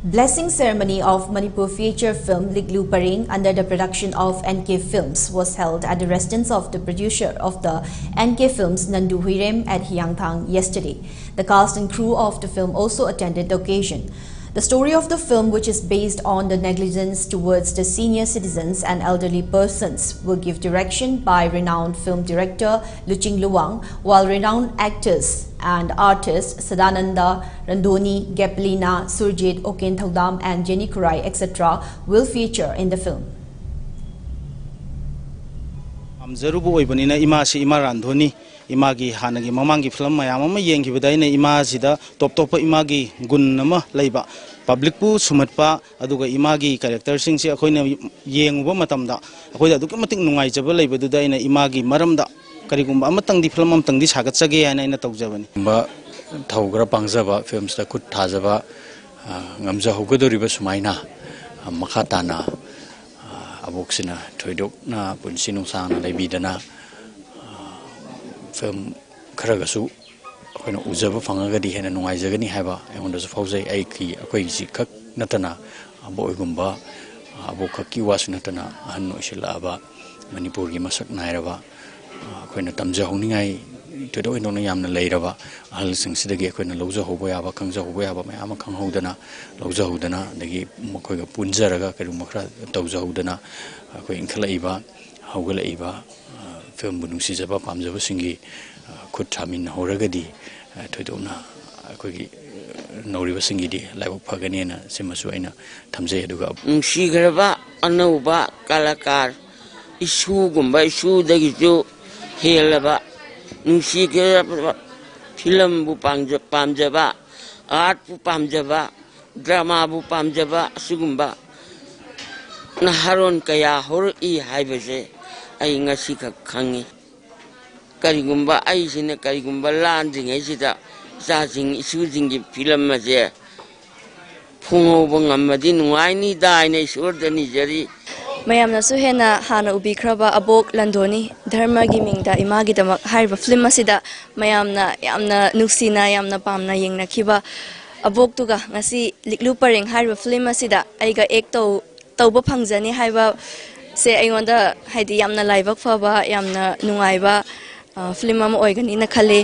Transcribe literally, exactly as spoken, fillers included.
Blessing ceremony of Manipur feature film Liklu Pareng under the production of N K Films was held at the residence of the producer of the N K Films, Nandu Huirem, at Hiyangthang yesterday. The cast and crew of the film also attended the occasion. The story of the film, which is based on the negligence towards the senior citizens and elderly persons, will give direction by renowned film director Luching Luwang, while renowned actors and artists Sadananda Randoni, Gepalina Surjit, Oken Thaudam, and Jenny Kurai, et cetera, will feature in the film. ꯄꯥꯝꯖꯔꯨꯕ ꯑꯣꯏꯕꯅꯤꯅ ꯏꯃꯥꯁꯤ ꯏꯃꯥ ꯔꯥꯟꯙꯣꯅꯤ, ꯏꯃꯥꯒꯤ ꯍꯥꯟꯅꯒꯤ ꯃꯃꯥꯡꯒꯤ film ꯃꯌꯥꯝ ꯑꯃ ꯌꯦꯡꯈꯤꯕꯗ ꯑꯩꯅ ꯏꯃꯥꯁꯤꯗ ꯇꯣꯞ ꯇꯣꯞꯄ ꯏꯃꯥꯒꯤ ꯒꯨꯟ ꯑꯃ ꯂꯩꯕ, ꯄꯕ꯭ꯂꯤꯛꯄꯨ ꯁꯨꯝꯍꯠꯄ, ꯑꯗꯨꯒ ꯏꯃꯥꯒꯤ ꯀꯦꯔꯦꯛꯇꯔꯁꯤꯡꯁꯦ ꯑꯩꯈꯣꯏꯅ ꯌꯦꯡꯉꯨꯕ ꯃꯇꯝꯗ ꯑꯩꯈꯣꯏꯗ ꯑꯗꯨꯛꯀꯤ ꯃꯇꯤꯛ ꯅꯨꯡꯉꯥꯏꯖꯕ ꯂꯩꯕꯗꯨꯗ ꯑꯩꯅ ꯏꯃꯥꯒꯤ ꯃꯔꯝꯗ ꯀꯔꯤꯒꯨꯝꯕ ꯑꯃꯇꯪꯗꯤ, ꯐꯤꯂꯝ ꯑꯃꯇꯪꯗꯤ ꯁꯥꯒꯠꯆꯒꯦ ꯍꯥꯏꯅ ꯑꯩꯅ ꯇꯧꯖꯕꯅꯤ꯫ ꯊꯧ ꯈꯔ ꯄꯥꯡꯖꯕ, ꯐꯤꯂꯝꯁꯤꯗ ꯈꯨꯠ ꯊꯥꯖꯕ, ꯑ, ꯉꯝꯖꯍꯧꯒꯗꯧꯔꯤꯕ ꯁꯨꯃꯥꯏꯅ, ꯑ, ꯃꯈꯥ ꯇꯥꯅ, ꯑ, ꯑꯕꯣꯛꯁꯤꯅ ꯊꯣꯏꯗꯣꯛꯅ ꯄꯨꯟꯁꯤ ꯅꯨꯡꯁꯥꯡꯅ ꯂꯩꯕꯤꯗꯅ, ꯑ, ꯐꯤꯂꯝ ꯈꯔꯒꯁꯨ ꯑꯩꯈꯣꯏꯅ ꯎꯖꯕ ꯐꯪꯉꯒꯗꯤ ꯍꯦꯟꯅ ꯅꯨꯡꯉꯥꯏꯖꯒꯅꯤ ꯍꯥꯏꯕ ꯑꯩꯉꯣꯟꯗꯁꯨ ꯐꯥꯎꯖꯩ꯫ ꯑꯩꯒꯤ, ꯑꯩꯈꯣꯏꯒꯤ ꯈꯛ ꯅꯠꯇꯅ ꯑꯕꯣꯛ ꯑꯣꯏꯒꯨꯝꯕ, ꯑꯕꯣꯛ ꯈꯛꯀꯤ ꯋꯥꯁꯨ ꯅꯠꯇꯅ ꯑꯍꯟ ꯑꯣꯏꯁꯤꯜꯂꯛꯑꯕ ꯃꯅꯤꯄꯨꯔꯒꯤ ꯃꯁꯛ ꯅꯥꯏꯔꯕ, ꯑꯩꯈꯣꯏꯅ ꯇꯝꯖꯍꯧꯅꯤꯡꯉꯥꯏ ꯊꯣꯏꯗꯣꯛ ꯍꯦꯟꯗꯣꯛꯅ ꯌꯥꯝꯅ ꯂꯩꯔꯕ ꯑꯍꯜꯁꯤꯡꯁꯤꯗꯒꯤ ꯑꯩꯈꯣꯏꯅ ꯂꯧꯖꯍꯧꯕ ꯌꯥꯕ, ꯈꯪꯖꯍꯧꯕ ꯌꯥꯕ ꯃꯌꯥꯝ ꯑꯃ ꯈꯪꯍꯧꯗꯅ, ꯂꯧꯖꯍꯧꯗꯅ, ꯑꯗꯒꯤ ꯃꯈꯣꯏꯒ ꯄꯨꯟꯖꯔꯒ ꯀꯔꯤꯒꯨꯝꯕ ꯈꯔ ꯇꯧꯖꯍꯧꯗꯅ, ꯑꯩꯈꯣꯏ ꯏꯟꯈꯠꯂꯛꯏꯕ, ꯍꯧꯒꯠꯂꯛꯏꯕ, ꯑ, ꯐꯤꯂꯝꯕꯨ ꯅꯨꯡꯁꯤꯖꯕ ꯄꯥꯝꯖꯕꯁꯤꯡꯒꯤ, ꯑ, ꯈꯨꯠ ꯊꯥꯃꯤꯟꯅꯍꯧꯔꯒꯗꯤ, ꯑ, ꯊꯣꯏꯗꯣꯛꯅ ꯑꯩꯈꯣꯏꯒꯤ, ꯑ, ꯅꯧꯔꯤꯕꯁꯤꯡꯒꯤꯗꯤ ꯂꯥꯏꯕꯛ ꯐꯒꯅꯦꯅ ꯁꯤꯃꯁꯨ ꯑꯩꯅ ꯊꯝꯖꯩ꯫ ꯑꯗꯨꯒ ꯅꯨꯡꯁꯤꯈ꯭ꯔꯕ ꯑꯅꯧꯕ ꯀꯂꯥꯀꯥꯔ ꯏꯁꯨꯒꯨꯝꯕ ꯏꯁꯨꯗꯒꯤꯁꯨ ꯍꯦꯜꯂꯕ, ꯅꯨꯡꯁꯤꯈ꯭ꯔꯕ ꯐꯤꯂꯝꯕꯨ ꯄꯥꯝꯖ-, ꯄꯥꯝꯖꯕ, ꯑꯥꯔꯠꯄꯨ ꯄꯥꯝꯖꯕ, ꯗ꯭ꯔꯃꯥꯕꯨ ꯄꯥꯝꯖꯕ ꯑꯁꯤꯒꯨꯝꯕ ꯅꯍꯥꯔꯣꯟ ꯀꯌꯥ ꯍꯧꯔꯛꯏ ꯍꯥꯏꯕꯁꯦ ꯑꯩ ꯉꯁꯤꯈꯛ ꯈꯪꯉꯤ꯫ ꯀꯔꯤꯒꯨꯝꯕ ꯑꯩꯁꯤꯅ ꯀꯔꯤꯒꯨꯝꯕ ꯂꯥꯟꯗ꯭ꯔꯤꯉꯩꯁꯤꯗ ꯏꯆꯥꯁꯤꯡ ꯏꯁꯨꯁꯤꯡꯒꯤ ꯐꯤꯂꯝ ꯑꯁꯦ ꯐꯣꯡꯍꯧꯕ ꯉꯝꯃꯗꯤ ꯅꯨꯡꯉꯥꯏꯅꯤꯗ ꯍꯥꯏꯅ ꯏꯁꯣꯔꯗ ꯅꯤꯖꯔꯤ꯫ ꯃꯌꯥꯝꯅꯁꯨ ꯍꯦꯟꯅ ꯍꯥꯟꯅ ꯎꯕꯤꯈ꯭ꯔꯕ ꯑꯕꯣꯛ ꯂꯟꯗꯣꯅꯤ ꯙꯔꯃꯒꯤ ꯃꯤꯡꯗ ꯏꯃꯥꯒꯤꯗꯃꯛ ꯍꯥꯏꯔꯤꯕ ꯐꯤꯂꯝ ꯑꯁꯤꯗ ꯃꯌꯥꯝꯅ ꯌꯥꯝꯅ ꯅꯨꯡꯁꯤꯅ, ꯌꯥꯝꯅ ꯄꯥꯝꯅ ꯌꯦꯡꯅꯈꯤꯕ ꯑꯕꯣꯛꯇꯨꯒ ꯉꯁꯤ ꯂꯤꯛꯂꯨ ꯄꯔꯦꯡ ꯍꯥꯏꯔꯤꯕ ꯐꯤꯂꯝ ꯑꯁꯤꯗ ꯑꯩꯒ ꯑꯦꯛ ꯇꯧ ꯇꯧꯕ ꯐꯪꯖꯅꯤ ꯍꯥꯏꯕꯁꯦ ꯑꯩꯉꯣꯟꯗ ꯍꯥꯏꯗꯤ ꯌꯥꯝꯅ ꯂꯥꯏꯕꯛ ꯐꯕ, ꯌꯥꯝꯅ ꯅꯨꯡꯉꯥꯏꯕ ꯐꯤꯂꯝ ꯑꯃ ꯑꯣꯏꯒꯅꯤꯅ ꯈꯜꯂꯤ꯫